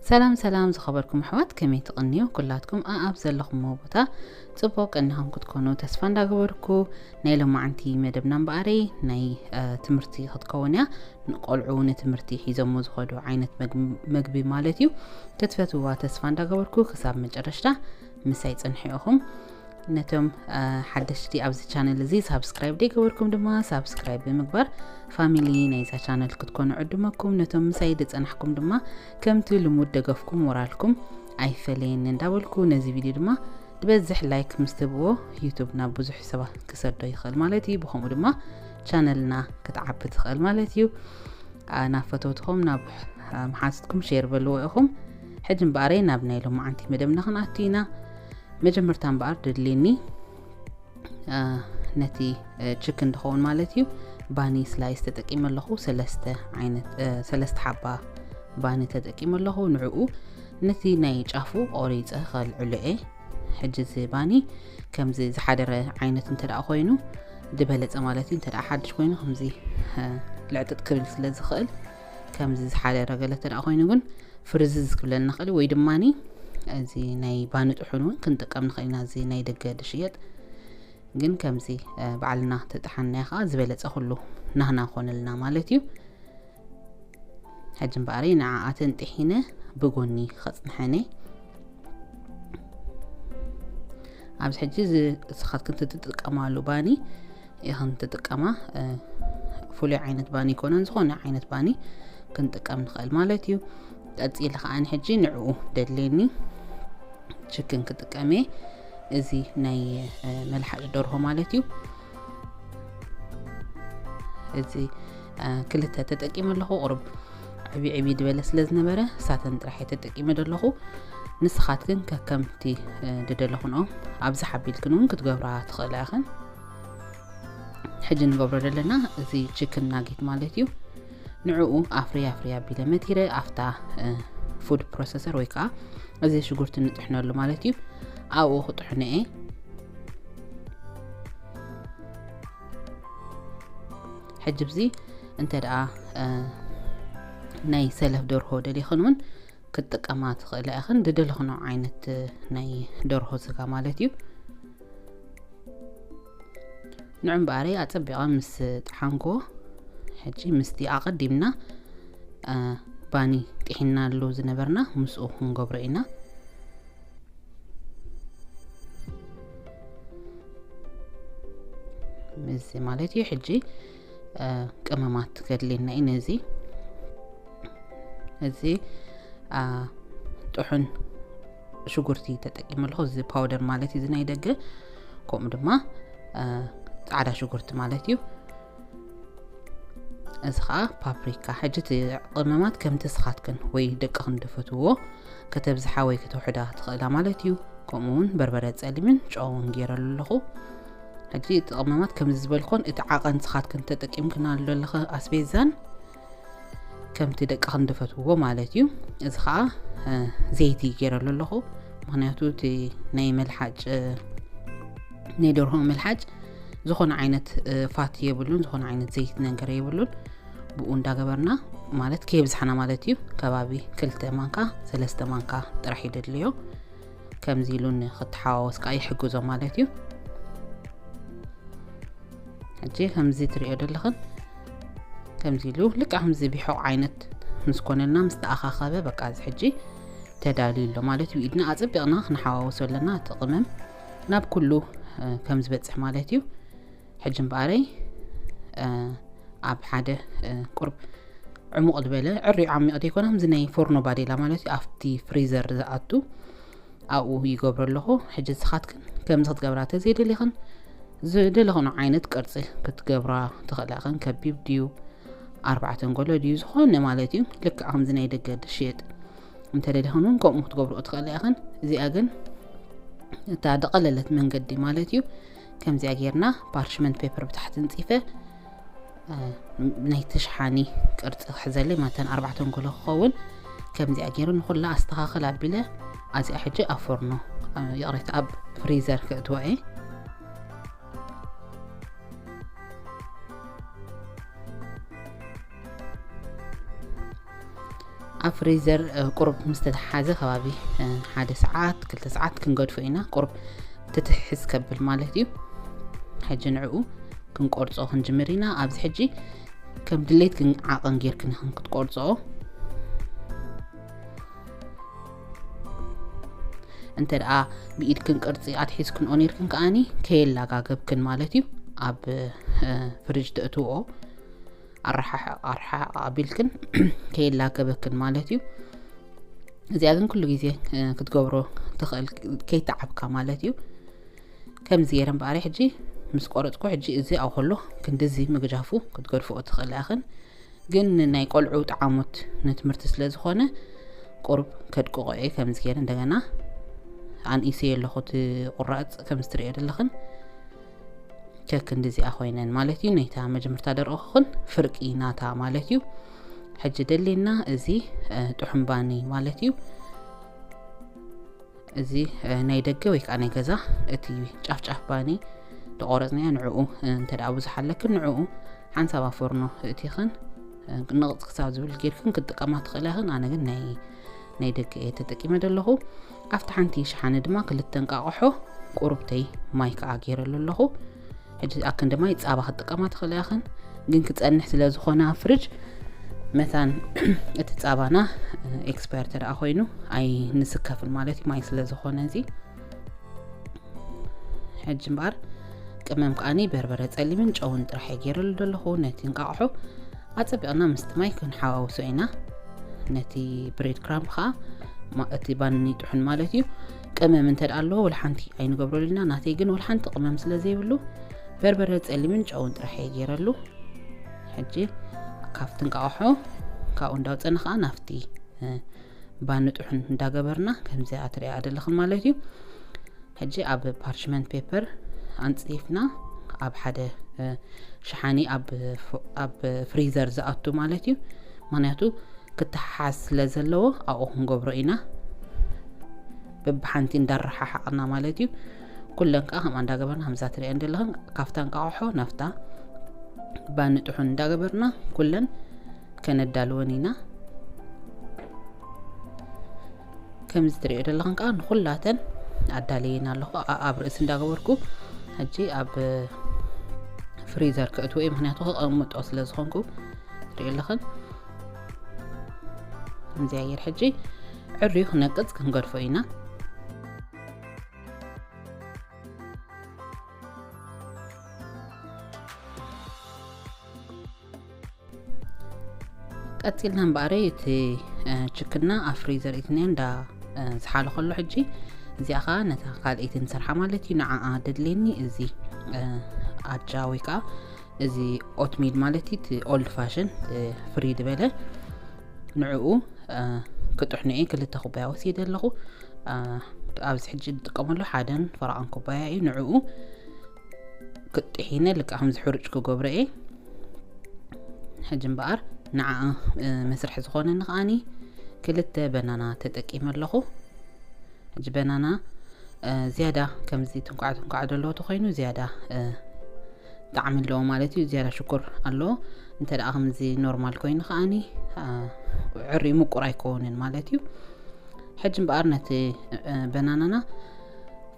ሰላም ሰላም ዝኸበርኩም ኣሕዋት፣ ከመይ ትቕንዩ? ኩላትኩም ኣኣብ ዘለኹምዎ ቦታ ጽቡቕ ቀኒኹም ክትኮኑ ተስፋ እንዳገበርኩ፣ ናይ ሎማዓንቲ መደብና እምበኣረይ ናይ ትምህርቲ ክትከውን እያ። ንቆልዑ ንትምህርቲ ሒዞሞ ዝኸዱ ዓይነት መግቢ ማለት እዩ። ክትፈትዋ ተስፋ እንዳገበርኩ ክሳብ መጨረሽታ ምሳይ ጽንሑ ኢኹም። ነቶም ሓደሽቲ ኣብዚ ቻነል እዚ ሳብስክራይብ ደይገበርኩም ድማ ሳብስክራይብ ብምግባር ፋሚሊ ናይዛ ቻነል ክትኮኑ ዕድመኩም። ነቶም ምሳይ ዝጸናሕኩም ድማ ከምቲ ልሙድ ደገፍኩም ሞራልኩም ኣይፈለየኒ እንዳበልኩ፣ ነዚ ቪድዮ ድማ ዝበዝሕ ላይክ ምስ ትህብዎ ዩቱብ ናብ ብዙሕ ሰባት ክሰዶ ይኽእል ማለት እዩ። ብኸምኡ ድማ ቻነልና ክትዓቢ ትኽእል ማለት እዩ። ናብ ፈተውትኹም ናብ መሓዝትኩም ሼር በልዎ ኢኹም። ሕጂ እምበኣረይ ናብ ናይ ሎማዓንቲ መደብና ክንኣቱ ኢና። መጀመርታ እምበኣር ድድልየኒ ነቲ ችክን ድኸውን ማለት እዩ፣ ባኒ ስላይስ ተጠቂመ ኣለኹ። ሰለስተ ዓይነት ሰለስተ ሓባ ባኒ ተጠቂመ ኣለኹ። ንዕኡ ነቲ ናይ ጫፉ ቆሪፀ ከልዕሎ እየ። ሕጂ እዚ ባኒ ከምዚ ዝሓደረ ዓይነት እንተ ደኣ ኮይኑ ዝበለጸ ማለት እዩ። እንተ ደኣ ሓድሽ ኮይኑ ከምዚ ልዕጥጥ ክብል ስለ ዝኽእል፣ ከምዚ ዝሓደረ ገለ እንተ ደኣ ኮይኑ ግን ፍርዝዝ ክብለልና ይኽእል፣ ወይ ድማኒ እዚ ናይ ባኒ ጥሑን እውን ክንጥቀም ንኽእል ኢና። እዚ ናይ ደገ ድሽየጥ ግን ከምዚ ባዕልና ተጠሓንናዮ ከዓ ዝበለጸ ኩሉ ናህና ኮነልና ማለት እዩ። ሕጂ እምበኣረይ ንዓኣተን ጥሒነ ብጎኒ ከጽንሐን እየ። ኣብዚ ሕጂ እዚ ንስኻትክን ትጥቀማሉ ባኒ ኢኽን ትጥቀማ፣ ፍሉይ ዓይነት ባኒ ኣይኮነን፣ ዝኾነ ዓይነት ባኒ ክንጥቀም ንኽእል ማለት እዩ። ቀጺለ ከኣ ሕጂ ንዕኡ ደድልየኒ ችክን ክጥቀም እየ። እዚ ናይ መልሓጭ ደርሆ ማለት እዩ። እዚ ክልተ ተጠቂመ ኣለኹ። ቁሩብ ዕብይ ዕብይ ዝበለ ስለ ዝነበረ እሳተን ጥራሕ እየ ተጠቂመ ዘለኹ። ንስኻትክን ከከምቲ ድደለኹንኦ ኣብዝሓ ኣቢልክን እውን ክትገብራ ትኽእላ ኢኽን። ሕጂ ንገብሮ ዘለና እዚ ችክን ናጌት ማለት እዩ። ንዕኡ ኣፍርያ ኣፍርያ ኣቢለ መቲረ ኣብታ ፉድ ፕሮሰሰር ወይ ከዓ እዚ ሽጉርቲ ንጥሕነሉ ማለት እዩ፣ ኣብኡ ክጥሕኖ እየ። ሕጂ ብዚ እንተ ደኣ ናይ ሰለፍ ደርሆ ደሊኽን እውን ክትጥቀማ ትኽእላ ኢኽን፣ ድደለኽኖ ዓይነት ናይ ደርሆ ስጋ ማለት እዩ። ንዑ እምበኣረይ ኣጸቢቐ ምስ ጠሓንክዎ፣ ሕጂ ምስቲ ኣቐዲምና ባኒ ጥሒናሉ ዝነበርና ምስኡ ክንገብሮ ኢና። እዚ ማለት እዩ። ሕጂ ቀመማት ከድልየና እዩ። ነዚ እዚ ጥሑን ሽጉርቲ ተጠቂመ ኣለኹ። እዚ ፓውደር ማለት እዩ፣ እዚ ናይ ደገ፣ ከምኡ ድማ ጻዕዳ ሽጉርቲ ማለት እዩ። እዚ ከዓ ፓፕሪካ። ሕጂ እቲ ቀመማት ከምቲ ስኻትክን ወይ ደቅኽን ድፈትዎ ከተብዝሓ ወይ ከተውሕዳ ትኽእላ ማለት እዩ። ከምኡ እውን በርበረ ጸሊምን ጨውን ገይረሉ ኣለኹ። ሕጂ እቲ ቀመማት ከምዚ ዝበልኮን እቲ ዓቐን ስኻትክን ተጠቂምክናሉ ዘለኸ ኣስቤዛን ከምቲ ደቅኽን ድፈትዎ ማለት እዩ። እዚ ከዓ ዘይቲ ገይረሉ ኣለኹ፣ ምክንያቱ እቲ ናይ መልሓጭ ናይ ደርሆ መልሓጭ ዝኾነ ዓይነት ፋት የብሉን፣ ዝኾነ ዓይነት ዘይቲ ነገር የብሉን። ብኡ እንዳገበርና ማለት ከየብዝሓና ማለት እዩ። ከባቢ ክልተ ማንካ ሰለስተ ማንካ ጥራሕ ይደድልዮ። ከምዚ ኢሉ ንክተሓዋወስ ከዓ ይሕግዞ ማለት እዩ። ሕጂ ከምዚ ትሪኦ ዘለኽን ከምዚ ኢሉ ልክዕ ከምዚ ቢሖቕ ዓይነት ምስ ኮነልና ምስ ተኣኻኸበ በቃ እዚ ሕጂ ተዳልዩ ኣሎ ማለት እዩ። ኢድና ኣጸቢቕና ክንሓዋውሶ ኣለና። እቲ ቅመም ናብ ኩሉ ከም ዝበጽሕ ማለት እዩ። ሕጂ እምበኣረይ ኣብ ሓደ ቁርብ ዕሙቕ ዝበለ ዕርዩ ዓሚቕ ዘይኮነ ከምዚ ናይ ፎርኖ ባዴላ ማለት እዩ፣ ኣብቲ ፍሪዘር ዝኣቱ ኣብኡ ይገብሮ ኣለኹ። ሕጂ ንስኻትክን ከምዚ ክትገብራ ተዘይደሊኽን ዝደለኽኖ ዓይነት ቅርጺ ክትገብራ ትኽእላ ኢኽን። ከቢብ ድዩ ኣርባዕተ ኣንጎሎ ድዩ ዝኾነ ማለት እዩ። ልክዕ ከምዚ ናይ ደገ ድሽየጥ እንተደሊኽን እውን ከምኡ ክትገብርኦ ትኽእላ ኢኽን። እዚኣ ግን እታ ደቐለለት መንገዲ ማለት እዩ። ከምዚኣ ጌርና ፓርሽመንት ፔፐር ብታሕቲ እንጺፈ ናይ ተሽሓኒ ቅርጺ ክሕዘለይ ማለት ኣርባዕተ ኣንጎሎ ክኸውን ከምዚኣ ገይሩ ንኹላ ኣስተኻኽል ኣቢለ ኣዚኣ ሕጂ ኣብ ፎርኖ ይቕሬታ ኣብ ፍሪዘር ክእትዋ እየ። ኣብ ፍሪዘር ቁሩብ ምስ ተተሓዘ ከባቢ ሓደ ሰዓት ክልተ ሰዓት ክንገድፎ ኢና። ቁሩብ ትትሕዝ ከብል ማለት እዩ። ሕጂ ንዕኡ ክንቆርጾ ክንጅምር ኢና። ኣብዚ ሕጂ ከም ድሌት ግን ዓቐን ጌርክን ኢኽን ክትቆርጾ። እንተ ደኣ ብኢድክን ቅርጺ ኣትሒዝክንኦ ኔርክን ከኣኒ ከየላጋገብክን ማለት እዩ። ኣብ ፍሪጅ ተእትዎ ኣረሓሕ ኣረሓሕ ኣቢልክን ከየላገበክን ማለት እዩ። እዚኣ ግን ኩሉ ግዜ ክትገብሮ ትኽእል፣ ከይተዓብካ ማለት እዩ። ከምዚ ገይረ እምበኣር ሕጂ ምስ ቆረጽኩ፣ ሕጂ እዚ ኣብኡ ከሎ ክንድዚ ምግጃፉ ክትገድፍኦ ትኽእላ ኢኽን። ግን ናይ ቆልዑ ጠዓሞት ንትምህርቲ ስለ ዝኾነ ቁሩብ ከድቅቆ እየ። ከምዚ ገይረ እንደገና ኣንኢሰዮ ኣለኹ እቲ ቁራጽ ከምዚ ትርእዮ ዘለኽን። ከክ እንድዚኣ ኮይነን ማለት እዩ። ነይታ መጀመርታ ደርኦ ክኹን ፍርቂ ናታ ማለት እዩ። ሕጂ ደሌና እዚ ጥሑም ባኒ ማለት እዩ። እዚ ናይ ደገ ወይ ከዓ ናይ ገዛ እቲ ጫፍ ጫፍ ባኒ ተቆረጽናዮ ንዕኡ እንተ ደኣ ብዙሕ ኣለክን ንዕኡ ሓንሳብ ኣብ ፎርኖ እቲኽን ንቕጽ ክሳብ ዝብል ጌርክን ክትጥቀማ ትኽእላ ኢኽን። ኣነ ግን ናይ ናይ ደገ እየ ተጠቂመ ዘለኹ። ኣብቲ ሓንቲ ሸሓነ ድማ ክልተ እንቃቕሖ ቁሩብተይ ማይ ከዓ ገይረሉ ኣለኹ። ሕጂ ኣክንዲ ማይ ጻባ ክትጥቀማ ትኽእላ ኢኽን፣ ግን ክጸንሕ ስለ ዝኾነ ኣብ ፍሪጅ መታን እቲ ጻባና ኤክስፓየር ተደኣ ኮይኑ ኣይንስከፍን ማለት እዩ፣ ማይ ስለ ዝኾነ እዚ። ሕጂ እምበኣር ቅመም ከኣኒ በርበረ ጸሊምን ጨውን ጥራሕ እየ ገይረሉ ዘለኹ። ነቲ እንቃቕሖ ኣጸቢቕና ምስቲ ማይ ክንሓዋውሶ ኢና። ነቲ ብሬድ ክራምብ ኸኣ ማ-፣ እቲ ባኒ ጥሑን ማለት እዩ። ቅመም እንተ ደኣ ኣለዎ ወላ ሓንቲ ኣይንገብረሉ ኢና። ናተይ ግን ወላ ሓንቲ ቅመም ስለ ዘይብሉ በርበረ ጸሊምን ጨውን ጥራሕ እየ ገይረሉ። ሕጂ ካብቲ እንቃቕሖ ካብኡ እንዳውጸና ኸኣ ናብቲ፣ እ፣ ባኒ ጥሑን እንዳገበርና ከምዚኣ ትሪኣ ዘለኽን ማለት እዩ። ሕጂ ኣብ ፓርችመንት ፔፐር ኣንጽፊፍና ኣብ ሓደ፣ እ፣ ሸሓኒ ኣብ ፍ-፣ ኣብ ፍሪዘር ዝኣቱ ማለት እዩ። ምኽንያቱ ክተሓሓዝ ስለ ዘለዎ ኣብኡ ክንገብሮ ኢና። በብሓንቲ እንዳረሓሓቕና ማለት እዩ። ኩለን ከኣ ከምኣ እንዳገበርና ከምዛ ትሪኣን ዘለኽን ካብታ እንቃቕሖ ናብታ ባኒ ጥሑን እንዳገበርና ኩለን ከነዳልወን ኢና። ከምዚ ትሪኦ ዘለኽን ከዓ ንኹላተን ኣዳልየን ኣለኹ። ኣ-፣ ኣብ ርእሲ እንዳገበርኩ ሕጂ ኣብ ፍሪዘር ከእትዎ እየ፣ ምኽንያቱ ከቐምጦ ስለ ዝኾንኩ። ትሪኦ ኣለኽን። ከምዚኣ ገይር ሕጂ ዕርዩ ክነቅጽ ክንገድፎ ኢና። ቀጺልና እምበኣረይ እቲ፣ እ፣ ችክና ኣብ ፍሪዘር ኢትንያ እንዳ፣ እ፣ ዝሓለ ከሎ ሕጂ እዚኣ ኸኣ ነታ ካልኣይቲ ንሰርሓ ማለት እዩ። ንዓኣ ደድልየኒ እዚ፣ እ፣ ኣጃ ወይ ከኣ እዚ ኦትሚል ማለት እዩ፣ እቲ ኦልድ ፋሽን፣ እ፣ ፍሪ ዝበለ ንዕኡ፣ እ፣ ክጥሕኖ እየ። ክልተ ኩባያ ወሲደ ኣለኹ። እ፣ ኣብዚ ሕጂ ዝጥቀመሉ ሓደን ፈረቓን ኩባያ እዩ። ንዕኡ ክጥሒነ ልክዕ ከምዚ ሕሩጭ ክገብሮ እየ። ሕጂ እምበኣር ንዓኣ፣ እ፣ መስርሒ ዝኾነኒ ከኣኒ ክልተ በናና ተጠቂመ ኣለኹ። ሕጂ በናና፣ እ፣ ዝያዳ ከምዚ ትንኳዕ ትንኳዕ ዘለዎ ተኾይኑ ዝያዳ፣ እ፣ ጣዕሚ ኣለዎ ማለት እዩ። ዝያዳ ሽኮር ኣለዎ። እንተ ደኣ ከምዚ ኖርማል ኮይኑ ከኣኒ፣ እ፣ ዕርዩ ምቁር ኣይከውንን ማለት እዩ። ሕጂ እምበኣር ነቲ፣ እ፣ በናናና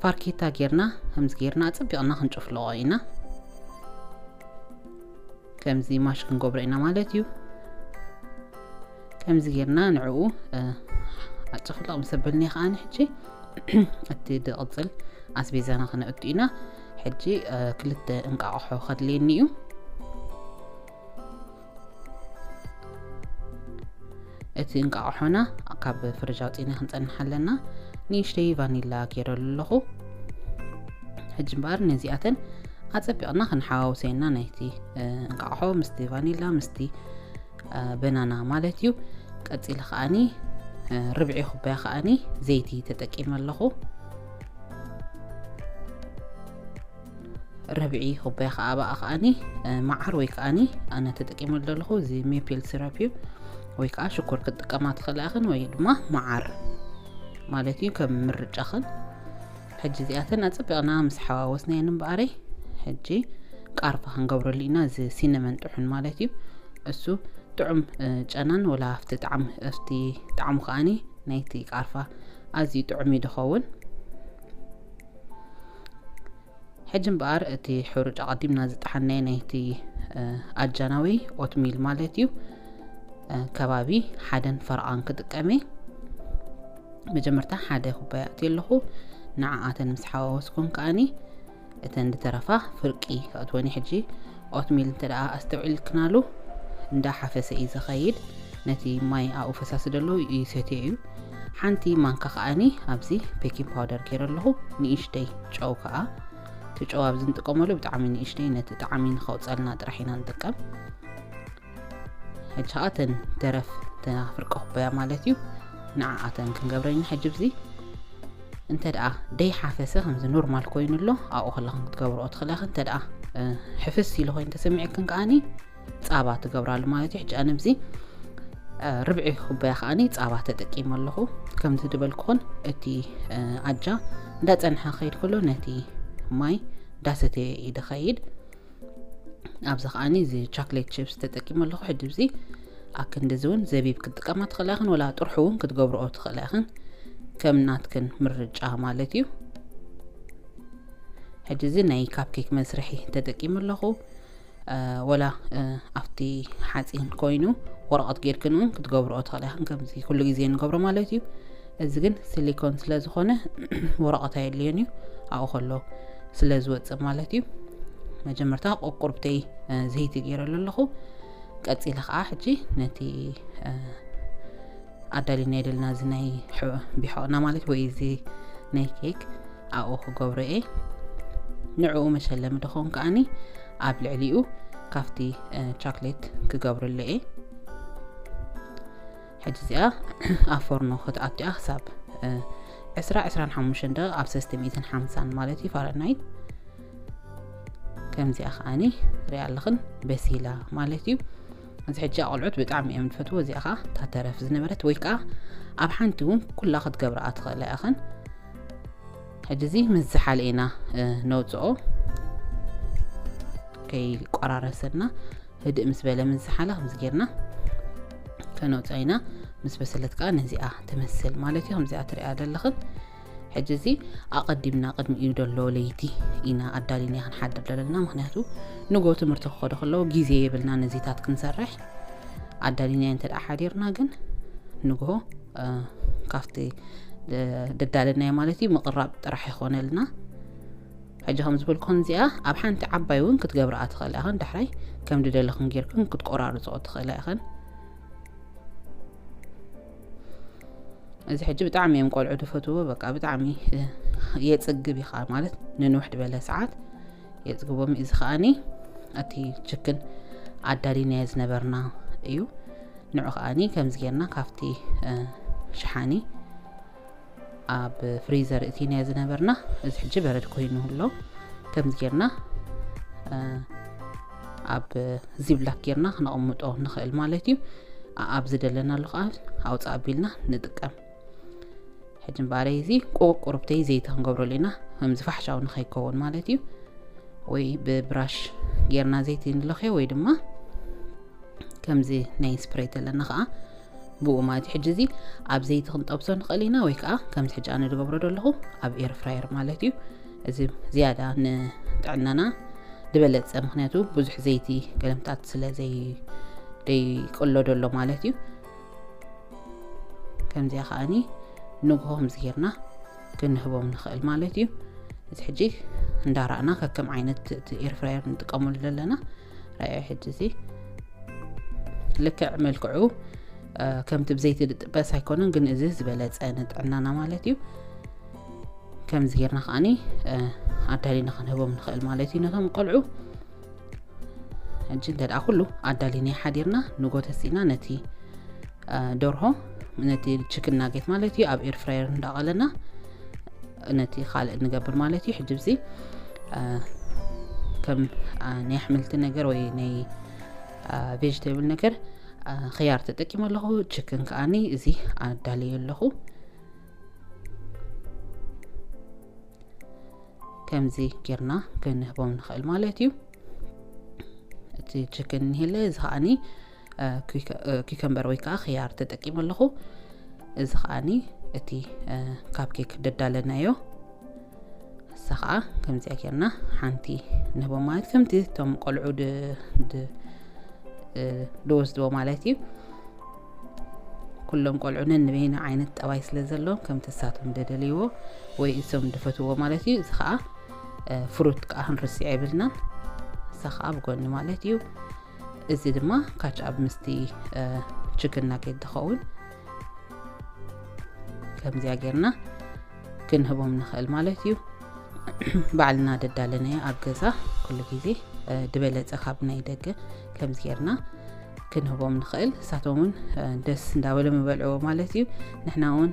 ፋርኬታ ጌርና፣ ከምዚ ጌርና ኣጸቢቕና ክንጭፍልቖ ኢና። ከምዚ ማሽ ክንገብሮ ኢና ማለት እዩ። ከምዚ ጌርና ንዕኡ፣ እ፣ ኣጭፍልቕ ምስ ኣበልኒ ከኣ ሕጂ እቲ ዝቕጽል ኣስቤዛና ክነእቱ ኢና። ሕጂ፣ እ፣ ክልተ እንቃቕሖ ከድልየኒ እዩ። እቲ እንቃቕሖና ካብ ፍርጅ ኣውጺእና ክንጸንሕ ኣለና። ንእሽተይ ቫኒላ ጌረሉ ኣለኹ። ሕጂ እምበኣር ነዚኣተን ኣጸቢቕና ክንሓዋውሰየና ናይቲ፣ እ፣ እንቃቕሖ ምስቲ ቫኒላ ምስቲ፣ እ፣ በናና ማለት እዩ። ቀጺለ ከኣኒ፣ እ፣ ርብዒ ኩባያ ከኣኒ ዘይቲ ተጠቂመ ኣለኹ። ርብዒ ኩባያ ከኣ ብኣ ከኣኒ፣ እ፣ መዓር ወይ ከኣኒ ኣነ ተጠቂመሉ ዘለኹ እዚ ሜፕል ሲረፕ እዩ። ወይ ከኣ ሽኮር ክትጥቀማ ትኽእላ ኢኽን ወይ ድማ መዓር ማለት እዩ፣ ከም ምርጫኽን። ሕጂ እዚኣተን ኣጸቢቕና ምስ ሓዋወስናየን እምበኣረይ፣ ሕጂ ቃርፋ ክንገብረሉ ኢና፣ እዚ ሲነመን ጥሑን ማለት እዩ። እሱ ጥዑም ጨናን ወላ ኣብቲ ጣዕሚ ኣብቲ ጣዕሙ ከኣኒ ናይቲ ቃርፋ ኣዝዩ ጥዑም እዩ ዝኸውን። ሕጂ እምበኣር እቲ ሕሩጭ ኣቐዲምና ዝጠሓናዮ ናይቲ ኣጃና ወይ ኦትሚል ማለት እዩ፣ ከባቢ ሓደን ፈረቓን ክጥቀም እየ። መጀመርታ ሓደ ኩባያ ኣእትየ ኣለኹ። ንዓኣተን ምስ ሓዋወስኩን ከኣኒ እተን ዝተረፋ ፍርቂ ከእትወን እየ። ሕጂ ኦትሚል እንተ ደኣ ኣስተውዒልክናሉ እንዳ ሓፈሰ እዩ ዝኸይድ። ነቲ ማይ ኣብኡ ፈሳሲ ዘሎ ይሰትዮ እዩ። ሓንቲ ማንካ ከኣኒ ኣብዚ ቤኪንግ ፓውደር ገይረ ኣለኹ። ንእሽተይ ጨው ከኣ፣ እቲ ጨው ኣብዚ ንጥቀመሉ ብጣዕሚ ንእሽተይ፣ ነቲ ጣዕሚ ንኸውፀልና ጥራሕ ኢና ንጥቀም። ሕጂ ከዓ እተን ተረፍ ተናፍርቀ ኩባያ ማለት እዩ። ንዓኣተን ክንገብረን ኢና። ሕጂ ብዚ እንተ ደኣ ደይ ሓፈሰ ከምዚ ኖርማል ኮይኑ ኣሎ ኣብኡ ከለኽን ክትገብርኦ ትኽእላ ኢኽን። እንተ ደኣ ሕፍስ ኢሉ ኮይኑ ተሰሚዕክን ከኣኒ ጻባ ትገብራሉ ማለት እዩ። ሕጂ ኣነ ብዚ ርብዒ ኩባያ ከኣኒ ጻባ ተጠቂመ ኣለኹ። ከምዚ ዝበልኩኹን እቲ ኣጃ እንዳጸንሐ ክኸይድ ከሎ ነቲ ማይ እንዳሰተየ እዩ ዝኸይድ። ኣብዚ ከኣኒ እዚ ቻክሌት ቺፕስ ተጠቂመ ኣለኹ። ሕጂ እዚ ኣክንዲ እዚ እውን ዘቢብ ክትጥቀማ ትኽእላ ኢኽን፣ ወላ ጥርሑ እውን ክትገብርኦ ትኽእላ ኢኽን። ከም ናትክን ምርጫ ማለት እዩ። ሕጂ እዚ ናይ ካፕኬክ መስርሒ ተጠቂመ ኣለኹ። ወላ ኣብቲ ሓፂን ኮይኑ ወረቐት ጌርክን እውን ክትገብርኦ ትኽእላ ኢኽን። ከምዚ ኩሉ ግዜ ንገብሮ ማለት እዩ። እዚ ግን ሲሊኮን ስለ ዝኾነ ወረቐት ኣየድልዮን እዩ፣ ኣብኡ ከሎ ስለ ዝወፅእ ማለት እዩ። መጀመርታ ቁቁርብተይ ዘይቲ ገይረሉ ኣለኹ። ቀፂለ ከዓ ሕጂ ነቲ ኣዳሊናዮ ዘለና እዚ ናይ ቢሖቕና ማለት ወይ እዚ ናይ ኬክ ኣብኡ ክገብሮ እየ። ንዕኡ መሸለሚ ድኸውን ከኣኒ ኣብ ልዕሊኡ ካብቲ ቻክሌት ክገብረሉ እየ። ሕጂ እዚኣ ኣብ ፎርኖ ክትኣትያ ክሳብ ዕስራ ዕስራን ሓሙሽተን ደቂቕ ኣብ ሰለስተ ሚእትን ሓምሳን ማለት እዩ ፋረንሃይት። ከምዚኣ ከኣኒ ሪኣ ኣለኽን በሲላ ማለት እዩ። እዚ ሕጂ ኣቆልዑት ብጣዕሚ እዮም ዝፈትዎ። እዚኣ ከዓ እታ ተረፍ ዝነበረት ወይ ከዓ ኣብ ሓንቲ እውን ኩላ ክትገብርኣ ትኽእላ ኢኽን። ሕጂ እዚ ምስ ዝሓለ ኢና ነውፅኦ፣ ከይቆራረሰና ህድእ ምስ በለ ምስ ዝሓለ ከምዚ ጌርና ከነውፅኦ ኢና። ምስ በሰለት ከዓ ነዚኣ ትመስል ማለት እዩ። ከምዚኣ ትሪኣ ዘለኽን። ሕጂ እዚ ኣቐዲምና ቅድሚ እዩ ዘሎ ለይቲ ኢና ኣዳሊና ክንሓድር ዘለና። ምክንያቱ ንጎ ትምህርቲ ክኸዱ ከለዉ ግዜ የብልና ነዚታት ክንሰርሕ። ኣዳሊና እንተ ደኣ ሓዲርና ግን ንጎ ካብቲ ደዳለናዮ ማለት እዩ ምቕራብ ጥራሕ ይኾነልና። ሕጂ ከም ዝበልኩን እዚኣ ኣብ ሓንቲ ዓባይ እውን ክትገብርኣ ትኽእላ ኢኽን። ዳሕራይ ከም ድደለኽን ጌርክን ክትቆራርፅኦ ትኽእላ ኢኽን። እዚ ሕጂ ብጣዕሚ እዮም ቆልዑ ዝፈትዎ። በቃ ብጣዕሚ የፅግብ ኢኻ ማለት ንንውሕ ዝበለ ሰዓት የፅግቦም። እዚ ከኣኒ እቲ ችክን ኣዳሊናዮ ዝነበርና እዩ። ንዑ ከኣኒ ከምዚ ጌርና ካብቲ ሸሓኒ ኣብ ፍሪዘር እቲናዮ ዝነበርና እዚ ሕጂ በረድ ኮይኑ ኣሎ። ከምዚ ጌርና ኣብ ዚብላክ ጌርና ክነቐምጦ ንኽእል ማለት እዩ። ኣብ ዝደለናሉ ከዓ ኣውፃእ ኣቢልና ንጥቀም። ሕጂ እምበኣረይ እዚ ቁሩብተይ ዘይቲ ክንገብረሉ ኢና፣ ከምዚ ፋሕሻው ንኸይከውን ማለት እዩ። ወይ ብብራሽ ጌርና ዘይቲ ንለኽዮ ወይ ድማ ከምዚ ናይ ስፕሬይ ተለና ከዓ ብኡ ማለት እዩ። ሕጂ እዚ ኣብ ዘይቲ ክንጠብሶ ንኽእል ኢና ወይ ከዓ ከምዚ ሕጂ ኣነ ዝገብሮ ዘለኹ ኣብ ኤር ፍራየር ማለት እዩ። እዚ ዝያዳ ንጥዕናና ዝበለፀ፣ ምክንያቱ ብዙሕ ዘይቲ ገለምታት ስለ ዘይቅሎ ዘሎ ማለት እዩ። ከምዚኣ ከኣኒ ንግሆ ከምዚ ጌርና ክንህቦም ንኽእል ማለት እዩ። እዚ ሕጂ እንዳራእና ከከም ዓይነት እቲ ኤር ፍራየር ንጥቀመሉ ዘለና ራእዮ። ሕጂ እዚ ልክዕ መልክዑ ከምቲ ብዘይቲ ዝጥበስ ኣይኮነን፣ ግን እዚ ዝበለፀ ንጥዕናና ማለት እዩ። ከምዚ ጌርና ከኣኒ ኣዳሊና ክንህቦም ንኽእል ማለት እዩ ነቶም ቆልዑ። ሕጂ እንተ ደኣ ኩሉ ኣዳሊና ሓዲርና ንጎ ተሲእና ነቲ ደርሆ ነቲ ችክን ናጌት ማለት እዩ ኣብ ኤር ፍራየር እንዳቐለና ነቲ ካልእ ንገብር ማለት እዩ። ሕጂ እዚ ከም ናይ ኣሕምልቲ ነገር ወይ ናይ ቬጅቴብል ነገር ኽያር ተጠቂመ ኣለኹ። ችክን ከኣኒ እዚ ኣዳልየ ኣለኹ። ከምዚ ጌርና ክንህቦም ንኽእል ማለት እዩ። እቲ ችክን እንሄለ እዚ ከኣኒ ኩከምበር ወይ ከዓ ክያር ተጠቂመ ኣለኹ። እዚ ከዓኒ እቲ ካፕ ኬክ ደዳለናዮ። እሳ ከዓ ከምዚኣ ጌርና ሓንቲ ንህቦ ማለት ከምቲ እቶም ቆልዑ ድወስድዎ ማለት እዩ። ኩሎም ቆልዑ ነንበይኑ ዓይነት ጠባይ ስለ ዘለዎም ከምቲ እሳቶም ደደልይዎ ወይ እሶም ድፈትዎ ማለት እዩ። እዚ ከዓ ፍሩት ከዓ ክንርስዕ የብልናን። እሳ ከዓ ብጎኒ ማለት እዩ። እዚ ድማ ካች ኣብ ምስቲ ችክን ናጌት ዝኸውን ከምዚኣ ጌርና ክንህቦም ንኽእል ማለት እዩ። ባዕልና ደዳለናዮ ኣብ ገዛ ኩሉ ግዜ ድበለጸ ካብ ናይ ደገ ከምዚ ጌርና ክንህቦም ንኽእል። እሳቶም እውን ደስ እንዳበሎም ይበልዕዎ ማለት እዩ። ንሕና እውን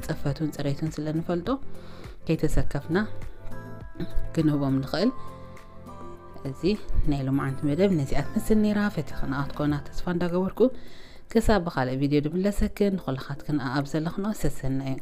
ጽፈቱን ጽሬቱን ስለ ንፈልጦ ከይተሰከፍና ክንህቦም ንኽእል። እዚ ናይ ሎማዓንቲ መደብ ነዚኣ ትመስል ነይራ። ፈቲኽንኣ ክትኮና ተስፋ እንዳገበርኩ ክሳብ ብኻልእ ቪድዮ ድምለሰክን ንኹልኻትክን ኣብ ዘለኽንኦ ሰሰና እዩ።